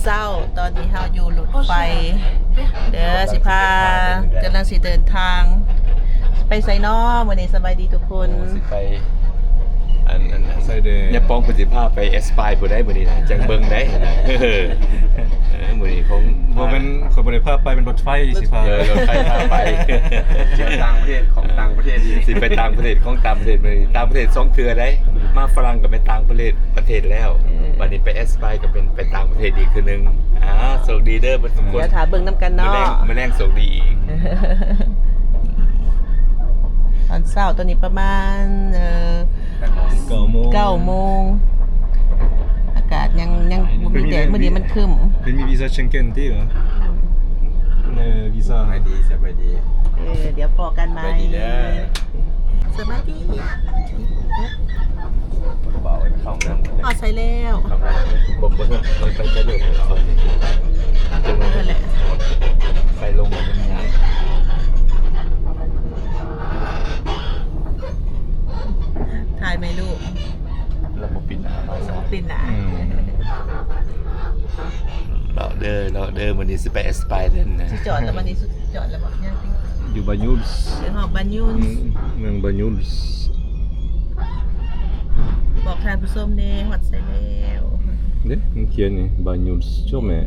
ເຊົ້າ ຕອນນີ້ເຮົາຢູ່ລົດໄຟເດີ ຊິພາ ກຳລັງຊິເດີນທາງ ໄປໃສນໍມື້ນີ້? ສະບາຍດີທຸກຄົນ. ໂອ້ ຊິໄປ ອັນ ອັນ ອັນ ຊາຍແດນ ຍາປ້ອງເພິ່ນຊິພາໄປແອັດສະປາຍພຸ້ນໃດ໋ມື້ນີ້ນະ ຈັ່ງເບິ່ງໃດ໋ຫັ້ນນະ. ເອີ ມື້ນີ້ຄົງ ບໍ່ແມ່ນ ຂ້ອຍບໍ່ໄດ້ພາໄປ ເປັນລົດໄຟຊິພາ ເອີ ລົດໄຟພາໄປ ຈຽວຕ່າງປະເທດ ຂອງຕ່າງປະເທດອີກ ຊິໄປຕ່າງປະເທດ ຂອງຕ່າງປະເທດ. ມື້ນີ້ຕ່າງປະເທດສອງເທື່ອໃດ໋ ມາຝຣັ່ງກໍແມ່ນຕ່າງປະເທດ ປະເທດແລ້ວ ເອີ ບັດນີ້ໄປແອັດສະປາຍກໍເປັນໄປຕ່າງປະເທດອີກເທື່ອໜຶ່ງ. ອ່າ ໂຊກດີເດີເບິດທຸກຄົນ ດຽວຖ້າເບິ່ງນຳກັນເນາະ ມື້ແລງ ມື້ແລງໂຊກດີອີກ. ຕອນເຊົ້າຕອນນີ້ປະມານ ເອີ ເກົ້າໂມງ ເກົ້າໂມງ ອາກາດຍັງ ຍັງບໍ່ມີແດດ ມື້ນີ້ມັນຄຶ້ມ. ເພິ່ນມີວີຊາເຊັງເກັນຕິຫວາ? ເອີ ວີຊາ. ສະບາຍດີ ສະບາຍດີ. ເອີ ດຽວພໍ້ກັນໃໝ່ ສະບາຍດີເດີ. ສະບາຍດີ. ບໍ່ເອົາເຂົ້ານ້ຳ ຮອດໃສແລ້ວ? ເຂົ້ານ້ຳ ບໍ່ ບໍ່ ໄປ ໄປ ໄປເລີຍ ເອີ ນັ້ນແຫຼະ ໄປລົງ ຖ່າຍໄໝລູກ? ລະບໍ່ປິດໜ້າ ລະບໍ່ປິດໜ້າ. ອືມ ເລາະເດີ ເລາະເດີ ມື້ນີ້ຊິໄປແອັດສະປາຍເດີນະ. ຊິຈອດແລ້ວ ມື້ນີ້ຊິຈອດແລ້ວບໍ່? ຍັງຕິ ຢູ່ບາຍຢູນ ໄປຮອດບາຍຢູນ ອືມ ເມືອງບາຍຢູນ. ບອກທ່ານຜູ້ຊົມແດ່ ຮອດໃສແລ້ວ? ເດ້ ມັນຂຽນນີ້ ບາຍຢູນ ຊຽງແມ່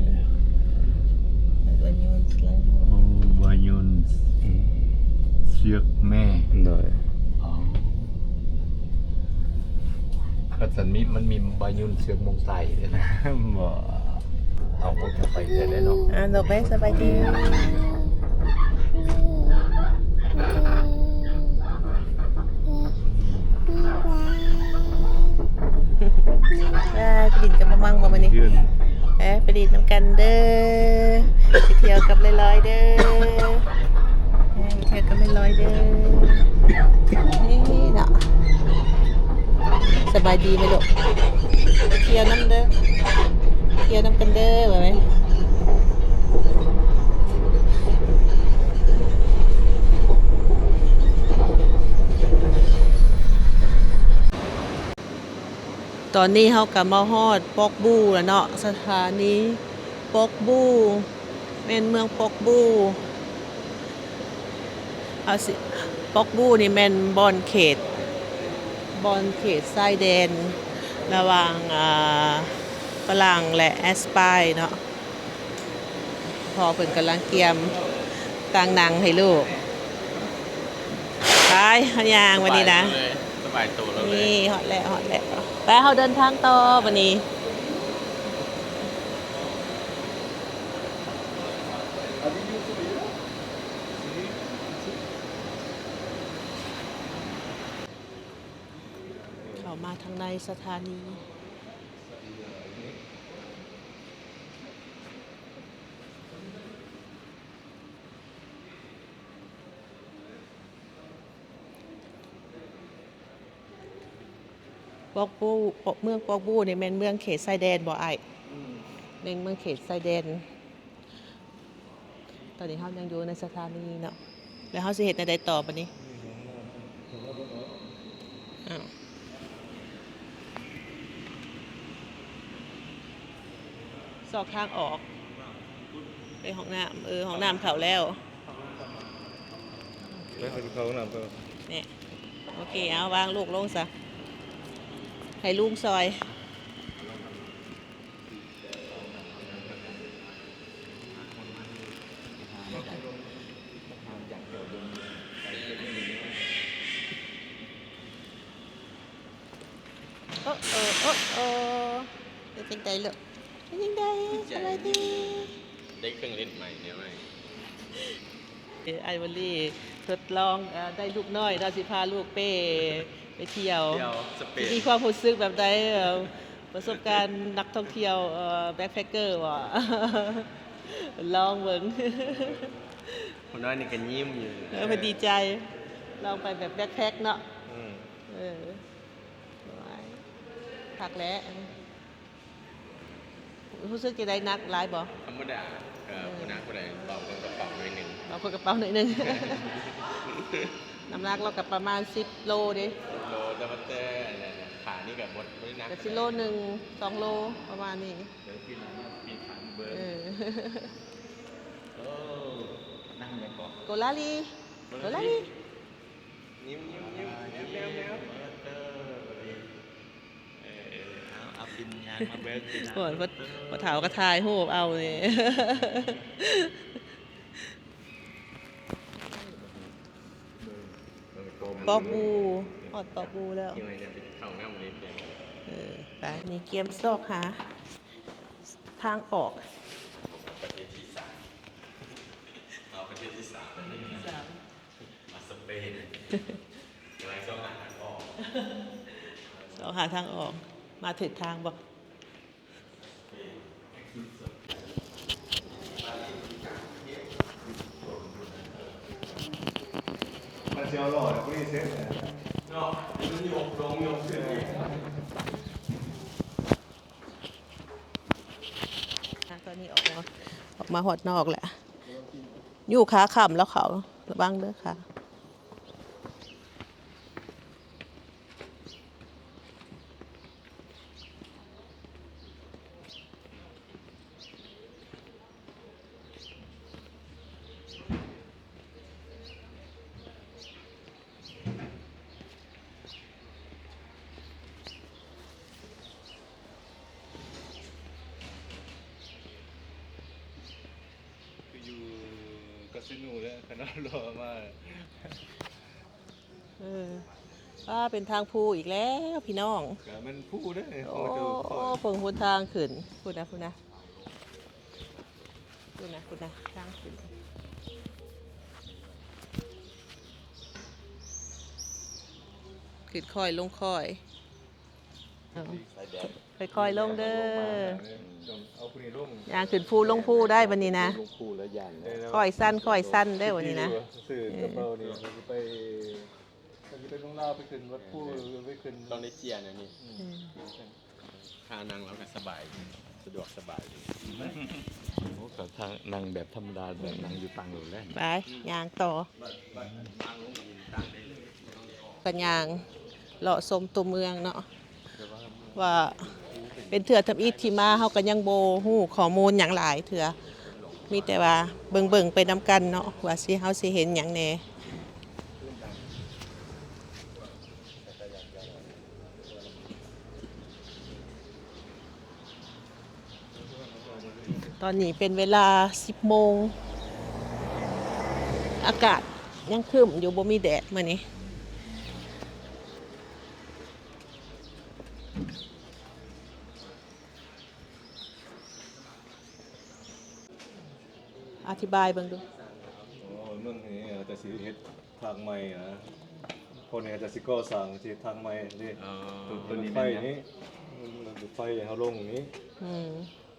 ບາຍຢູນແລ້ວ. ໂອ້ ບາຍຢູນ ອືມ ຊຽງແມ່ ໂດຍ. ອໍ ຄັນຊັ້ນມີ ມັນມີບາຍຢູນຊຽງໂມງໃຕ້ເດ້ນະ. ບໍ່ ເອົາ ໄປແຕ່ໄດ້ເນາະ. ອ່າ ດອກໄມ້ ສະບາຍດີ. ເອີ ໄປຫຼິ້ນກັບມະມັງບໍ່ມື້ນີ້? ເອີ ໄປຫຼິ້ນນຳກັນເດີ ໄປທ່ຽວກັບລອຍໆເດີ. ເອີ ໄປທ່ຽວກັບລອຍໆເດີ. ນີ້ເນາະ ສະບາຍດີໄໝລູກ? ໄປທ່ຽວນຳເດີ ທ່ຽວນຳກັນເດີ ວ່າໄໝ? ຕອນນີ້ເຮົາກໍມາຮອດປອກບູແລ້ວເນາະ ສະຖານີປອກບູ ແມ່ນເມືອງປອກບູ. ເຮົາຊິ ປອກບູນີ້ແມ່ນບ່ອນເຂດ ບ່ອນເຂດຊາຍແດນລະຫວ່າງ ອ່າ ຝຣັ່ງ ແລະ ແອັດສະປາຍເນາະ. ພໍ່ເພິ່ນກຳລັງກຽມຕັ່ງນັ່ງໃຫ້ລູກ. ໄປ ເຮົາຍ່າງບັດນີ້ນະ ສະບາຍໂຕເລີຍ ສະບາຍໂຕເລີຍ. ນີ້ ຮອດແລ້ວ ຮອດແລ້ວ. ໄປ ເຮົາເດີນທາງຕໍ່ບັດນີ້. ເຂົ້າມາທາງໃນສະຖານີ. ປອກບູ ເມືອງປອກບູນີ້ແມ່ນເມືອງເຂດຊາຍແດນບໍ່ອ້າຍ? ອືມ ແມ່ນເມືອງເຂດຊາຍແດນ. ຕອນນີ້ເຮົາຍັງຢູ່ໃນສະຖານີເນາະ ແລ້ວເຮົາຊິເຮັດແນວໃດຕໍ່ບັດນີ້? ອ້າວ ຊອກທາງອອກ ໄປຫ້ອງນ້ຳ. ເອີ ຫ້ອງນ້ຳເຂົ້າແລ້ວ. ໄປ ເຂົ້າຫ້ອງນ້ຳກ່ອນ. ນີ້ ໂອເຄ ເອົາ ວາງລູກລົງຊະ ໃຫ້ລຸງຊ່ອຍ. ໂອໂອ ໂອໂອ ເປັນຈັ່ງໃດລູກ? ເປັນຈັ່ງໃດ? ສະບາຍດີ. ໄດ້ເຄື່ອງຫຼິ້ນໃໝ່ແນວໃໝ່. ເອີ ອ້າຍວໍລີທົດລອງ ເອີ ໄດ້ລູກນ້ອຍເນາະ ຊິພາລູກເປ້ໄປທ່ຽວ ທ່ຽວສະເປນ ຊິມີຄວາມຮູ້ສຶກແບບໃດ? ເອີ ປະສົບການນັກທ່ອງທ່ຽວ ເອີ ແບັກແພັກເກີບໍ່? ລອງເບິ່ງ. ຜູ້ນ້ອຍນີ້ກໍຍິ້ມຢູ່. ເອີ ເພິ່ນດີໃຈ ລອງໄປແບບແບັກແພັກເນາະ. ອືມ ເອີ ໂອ້ຍ ຄັກແຫຼະ. ຮູ້ສຶກຈັ່ງໃດ? ໜັກຫຼາຍບໍ່? ທຳມະດາ ກໍ ເອີ ບໍ່ໜັກປານໃດ ເບົາກວ່າກະເປົາໜ້ອຍໜຶ່ງ. ເບົາກວ່າກະເປົາໜ້ອຍໜຶ່ງ. ນ້ຳໜັກລາວກໍປະມານສິບໂລເດ້. ສິບໂລ ແຕ່ວ່າແຕ່ ອັນນັ້ນ ຂານີ້ກໍບໍ່ ບໍ່ໄດ້ໜັກ ກໍສິໂລໜຶ່ງ ສອງໂລ ປະມານນີ້. ແຕ່ປີນໜ້າມາ ປີນຂາ ໂອ້ ນັ່ງຫຍັງເກາະ? ໂກລາລີ ໂກລາລີ ຍິ້ມໆໆ ແນບໆ ເອີ ເອີ ເອົາ ເອົາ ປິ່ນຍ່າງມາເບິ່ງ ໂອ້ຍ ພໍ່ ພໍ່ເຖົ້າກໍຖ່າຍຮູບເອົານີ້ ປອກບູ ຮອດປອກບູແລ້ວ ເອີ ໄປ ນີ້ກຽມຊອກຫາທາງອອກ ປະເທດທີສາມ ເອົາປະເທດທີສາມ ປະເທດທີສາມ ມາສະເປນ ກຳລັງຊອກຫາທາງອອກ ຊອກຫາທາງອອກ ມາຖືກທາງບໍ່? ມັນຊິເອົາຫຼໍ່ແລ້ວບໍ່ໄດ້ເຊັດເນາະ ມັນຍົກລົງຍົກຂຶ້ນອີກ ຕອນນີ້ອອກມາ ອອກມາຮອດນອກແລ້ວ ຢູ່ຂາຄ້ຳແລ້ວເຂົາ ລະວັງເດີຂາ. ໄປຢູ່ກາສິໂນແລ້ວ ຄັນວ່າຫຼໍ່ມາ. ເອີ ປ້າ ເປັນທາງພູອີກແລ້ວພີ່ນ້ອງ ກະແມ່ນພູເດ້. ໂອ້ ເບິ່ງຫົນທາງຂຶ້ນ ພຸ້ນນະ ພຸ້ນນະ ພຸ້ນນະ ພຸ້ນນະ ທາງຂຶ້ນ ຂຶ້ນຄ່ອຍລົງຄ່ອຍ. ເອີ ຄ່ອຍໆລົງເດີ ຍ່າງຂຶ້ນພູລົງພູໄດ້ບັດນີ້ນະ ຄ່ອຍສັ້ນຄ່ອຍສັ້ນເດີບັດນີ້ນະ ເອີ ໄປ ໄປເມືອງລາວ ໄປຂຶ້ນວັດພູ ໄປຂຶ້ນ ຕ້ອງໄດ້ເຈຍແນວນີ້ ອືມ ທ່ານັ່ງລາວກໍສະບາຍ ສະດວກສະບາຍ ໂອ້ ກໍທາງນັ່ງແບບທຳມະດາ ແບບນັ່ງຢູ່ຕັ່ງໂລດແຫຼະ ໄປ ຍ່າງຕໍ່. ກໍຍ່າງເລາະຊົມຕົວເມືອງເນາະ ວ່າເປັນເທື່ອທຳອິດທີ່ມາ ເຮົາກໍຍັງບໍ່ຮູ້ຂໍ້ມູນຫຍັງຫຼາຍເທື່ອ ມີແຕ່ວ່າເບິ່ງໆໄປນຳກັນເນາະ ວ່າຊິ ເຮົາຊິເຫັນຫຍັງແດ່. ຕອນນີ້ເປັນເວລາສິບໂມງ ອາກາດຍັງຄຶ້ມຢູ່ ບໍ່ມີແດດມື້ນີ້. ອະທິບາຍເບິ່ງດູ. ໂອ້ ເມືອງນີ້ເຂົາເຈົ້າຊິເຮັດທາງໃໝ່ນະ ພວກນີ້ເຂົາເຈົ້າຊິກໍ່ສ້າງ ຊິເຮັດທາງໃໝ່ເດ້. ອໍ ໂຕນີ້ໄຟນີ້ ລົດໄຟເຮົາລົງນີ້ ອືມ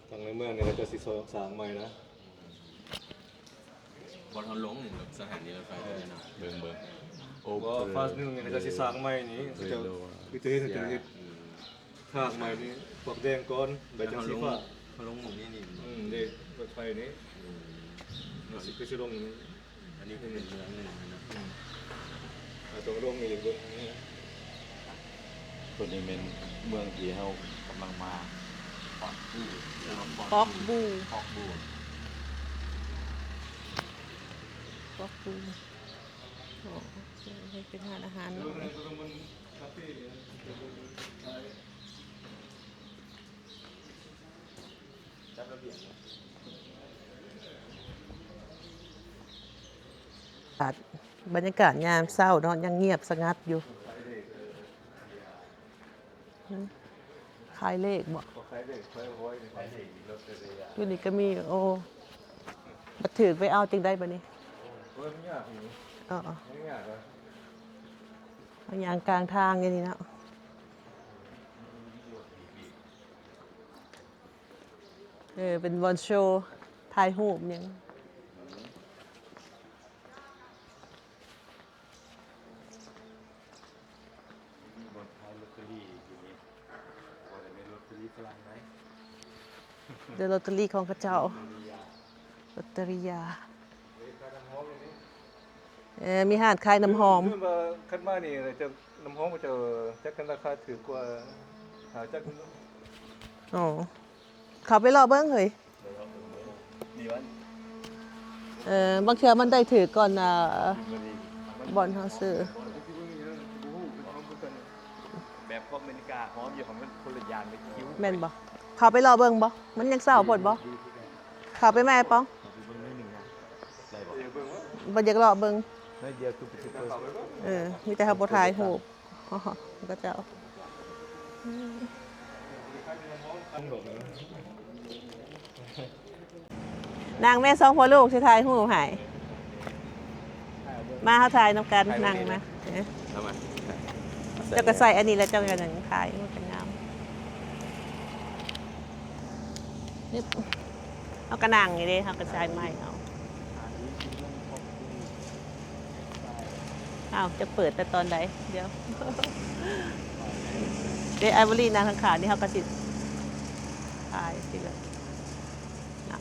ທາງໃນເມືອງນີ້ເຂົາເຈົ້າຊິສ້າງໃໝ່ນະ. ບ່ອນເຮົາລົງນີ້ ລົດສະຖານີລົດໄຟຕົວນີ້ນະ ເບິ່ງໆ ໂອເວີ ຟາສໜຶ່ງນີ້ເຂົາເຈົ້າຊິສ້າງໃໝ່ນີ້ ເຂົາເຈົ້າ ເຂົາເຈົ້າເຮັດ ເຂົາເຈົ້າເຮັດ ອືມ ທາງໃໝ່ນີ້ ປອກແດງກ່ອນ ໃບຈັກສີຟ້າ ເຮົາລົງໝ່ອງນີ້ນີ້ ອືມ ເດ້ ລົດໄຟນີ້ ອືມ ເຮົາຊິ ຄືຊິລົງນີ້ ອັນນີ້ກໍເປັນເມືອງໜຶ່ງນະ ອືມ ເຮົາຕ້ອງລົງອີກເບິ່ງນີ້. ໂຕນີ້ແມ່ນເມືອງທີ່ເຮົາກຳລັງມາ ປອກບູ ປອກບູ ປອກບູ ປອກບູ ອໍ ເຮັດເປັນຮ້ານອາຫານເນາະ. ບັນຍາກາດຍາມເຊົ້າເນາະ ຍັງງຽບສະຫງັດຢູ່. ຂາຍເລກບໍ? ຂາຍເລກ ຂາຍຫວຍ ຂາຍເລກ ລົດເຕເຣຍ ຢູ່ນີ້ກໍມີ. ໂອ້ ບັດຖືກໄປເອົາຈັ່ງໃດບັດນີ້? ໂອ້ຍ ມັນຍາກຢູ່ ອໍ ມັນຍາກນະ ເຮົາຍ່າງກາງທາງຢູ່ນີ້ເນາະ. ເອີ ເປັນບ່ອນໂຊຖ່າຍຮູບຫຍັງ. ມີບ່ອນຂາຍລອດເຕີຣີຢູ່ນີ້ ບໍ່ໄດ້ແມ່ນລອດເຕີຣີຝຣັ່ງໃດ ເດີ ລອດເຕີຣີຂອງເຂົາເຈົ້າ ລອດເຕີຣີຢາ ເອີ ຂາຍນ້ຳຫອມຢູ່ນີ້ ເອີ ມີຮ້ານຂາຍນ້ຳຫອມ ຄືວ່າຄັນມານີ້ຈະ ນ້ຳຫອມເຂົາເຈົ້າຈັກກັນລາຄາຖືກກວ່າ ຫາຈັກ ອໍ ເຂົ້າໄປເລາະເບິ່ງເຮີ້ຍ. ເອີ ບາງເທື່ອມັນໄດ້ຖືກກ່ອນ ອ່າ ບ່ອນເຮົາຊື້. ແບບພວກອາເມລິກາຫອມຢູ່ ຂອງມັນຄົນລະຢ່າງເລີຍ ຄິວ ແມ່ນບໍ່? ເຂົ້າໄປເລາະເບິ່ງບໍ່? ມັນຍັງເຊົ້າໂພດບໍ່? ເຂົ້າໄປແມ່ປອງ? ໄດ້ບໍ່? ບໍ່ຢາກເລາະເບິ່ງ. ເອີ ມີແຕ່ເຮົາບໍ່ຖ່າຍຮູບ. ຂະເຈົ້າ ນັ່ງແມ່ສອງພໍ່ລູກ ຊິຖ່າຍຮູບໃຫ້. ມາ ເຮົາຖ່າຍນຳກັນ. ນັ່ງມາ. ເອີ ເຈົ້າກໍໃສ່ອັນນີ້ແຫຼະ ເຈົ້າກໍນັ່ງຖ່າຍ ມັນກໍງາມ. ເຮົາກໍນັ່ງນີ້ເດ້ ເຮົາກໍໃຊ້ໄມ້ເອົາ. ອ້າວ ຈະເປີດແຕ່ຕອນໃດ? ດຽວ ເດ້ ໄອວອຣີນັ່ງຂ້າງໆ ນີ້ ເຮົາກໍຊິຖ່າຍຊິລະນະ.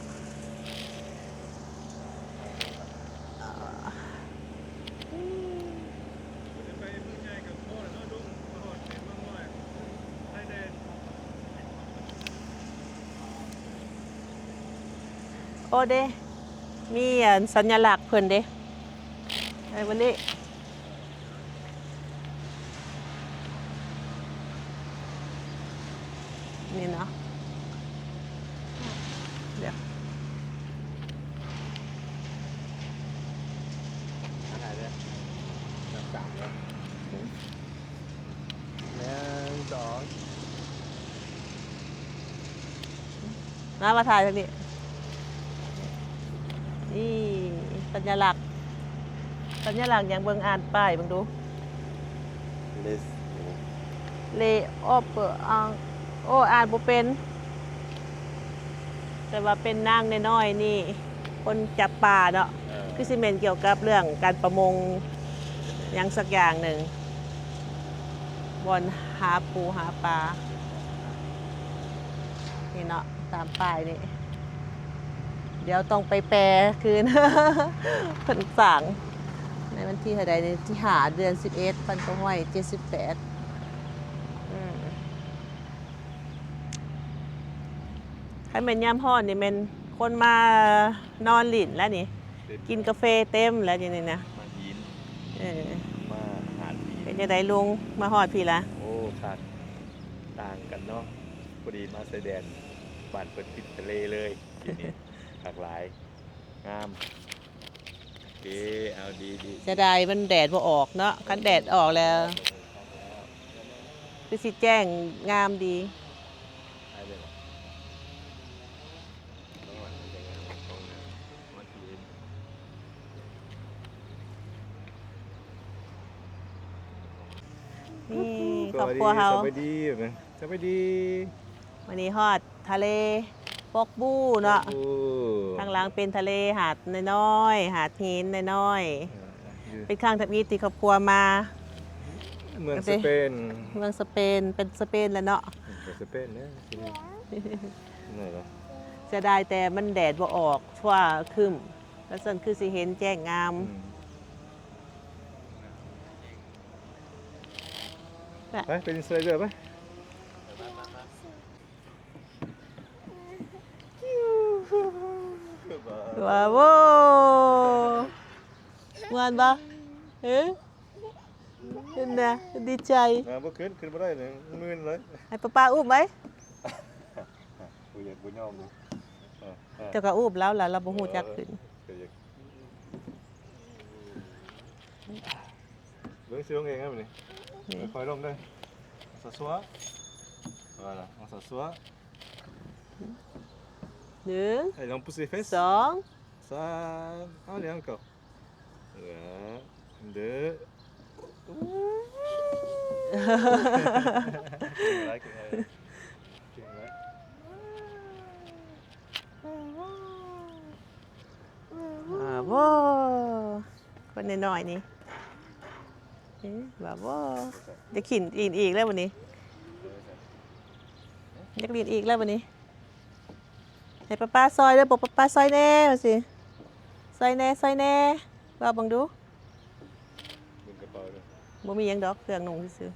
ໂອ້ເດ້ ມີອັນສັນຍະລັກເພິ່ນເດ້ ໄອວອຣີ ນີ້ເນາະ. ດຽວ ໜຶ່ງ ສອງ ມາ ມາຖ່າຍທາງນີ້. ນີ້ສັນຍະລັກ ສັນຍະລັກຫຍັງ? ເບິ່ງ ອ່ານປ້າຍເບິ່ງດູ. ເລສ ເລອອບເປີ ອ່າ ໂອ້ ອ່ານບໍ່ເປັນ ແຕ່ວ່າເປັນນາງນ້ອຍໆ ນີ້ ຄົນຈັບປາເນາະ. ເອີ ຄືຊິແມ່ນກ່ຽວກັບເລື່ອງການປະມົງຫຍັງສັກຢ່າງໜຶ່ງ ບ່ອນຫາປູຫາປາ. ນີ້ເນາະ ຕາມປ້າຍນີ້ ດຽວຕ້ອງໄປແປຄືນ. ເພິ່ນສ້າງໃນວັນທີເທົ່າໃດນີ້? ທີຫ້າ ເດືອນສິບເອັດ ພັນເກົ້າຮ້ອຍເຈັດສິບແປດ. ອືມ ຄັນແມ່ນຍາມຮ້ອນນີ້ແມ່ນຄົນມານອນຫຼິ້ນແລ້ວນີ້ ເຕັມ ກິນກາເຟເຕັມແລ້ວຢູ່ນີ້ນະ ມາຫີນ. ເອີ ມາຫາດຫີນ. ເປັນຈັ່ງໃດລຸງ ມາຮອດພີ້ລະ? ໂອ້ ຄັກ ຕ່າງກັນເນາະ ພໍດີມາຊາຍແດນ ບ້ານເພິ່ນຕິດທະເລເລີຍ ຢູ່ນີ້ ຄັກຫຼາຍ ງາມ. ໂອເຄ ເອົາ ດີໆ ເສຍດາຍມັນແດດບໍ່ອອກເນາະ ຄັນແດດອອກແລ້ວ ຄືຊິແຈ້ງງາມດີ. ນີ້ຄອບຄົວເຮົາ ສະບາຍດີ ສະບາຍດີ. ມື້ນີ້ຮອດທະເລ ປົກບູເນາະ ປົກບູ ທາງຫຼັງເປັນທະເລ ຫາດນ້ອຍໆ ຫາດຫີນນ້ອຍໆ. ເປັນຄັ້ງທຳອິດທີ່ຄອບຄົວມາ ເມືອງສະເປນ ເມືອງສະເປນ ເປັນສະເປນແລ້ວເນາະ ເປັນສະເປນເດີ. ເສຍດາຍແຕ່ມັນແດດບໍ່ອອກ ຟ້າຄຶ້ມ ແລ້ວຊັ້ນຄືຊິເຫັນແຈ້ງງາມ. ອືມ ໄປ ໄປຫຼິ້ນສະໄລເດີໄປ. ວ້າວ ມ່ວນບໍ່? ເອີ ເຫັນນະ ດີໃຈ. ບໍ່ຂຶ້ນ ຂຶ້ນບໍ່ໄດ້ເລີຍ ມື່ນເລີຍ. ໃຫ້ປ້າປ້າອຸ້ມໄວ້. ບໍ່ຢາກ ບໍ່ຍອມເນາະ. ເອີ ເຈົ້າກໍອຸ້ມລາວລະ ລາວບໍ່ຮູ້ຈັກຂຶ້ນ. ເອີ ເບິ່ງຊິລົງເອງແລ້ວນີ້ ນີ້ ຄ່ອຍລົງເດີ ສະຊວ ເອີ ສະຊວ. ໜຶ່ງ ສອງ ສາມ ເອົາ ເດີ ເດີ. ເກັ່ງຫຼາຍ ເກັ່ງຫຼາຍ ເກັ່ງຫຼາຍ. ບາໂບ ຄົນນ້ອຍໆນີ້ ເອີ ບາໂບ ຢາກຫຼິ້ນອີກແລ້ວບັດນີ້ ຢາກຫຼິ້ນອີກແລ້ວບັດນີ້. ໃຫ້ປ້າປ້າຊ່ອຍເດີ ບອກປ້າປ້າຊ່ອຍແດ່ ວ່າຊິ ຊ່ອຍແດ່ ຊ່ອຍແດ່ ເວົ້າເບິ່ງດູ. ເບິ່ງກະເປົາເດີ ບໍ່ມີຫຍັງດອກ ເຄື່ອງນຸ່ງຊື່ໆ.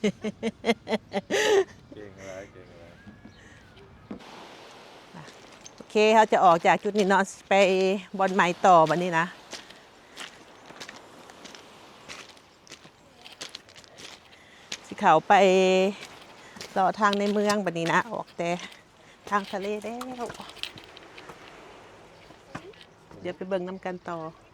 ເກັ່ງຫຼາຍ ເກັ່ງຫຼາຍ. ໂອເຄ ເຮົາຈະອອກຈາກຈຸດນີ້ເນາະ ໄປບ່ອນໃໝ່ຕໍ່ບັດນີ້ນະ. ຊິເຂົ້າໄປເລາະທາງໃນເມືອງບັດນີ້ນະ ອອກແຕ່ທາງທະເລແລ້ວ. ດຽວໄປເບິ່ງນຳກັນຕໍ່.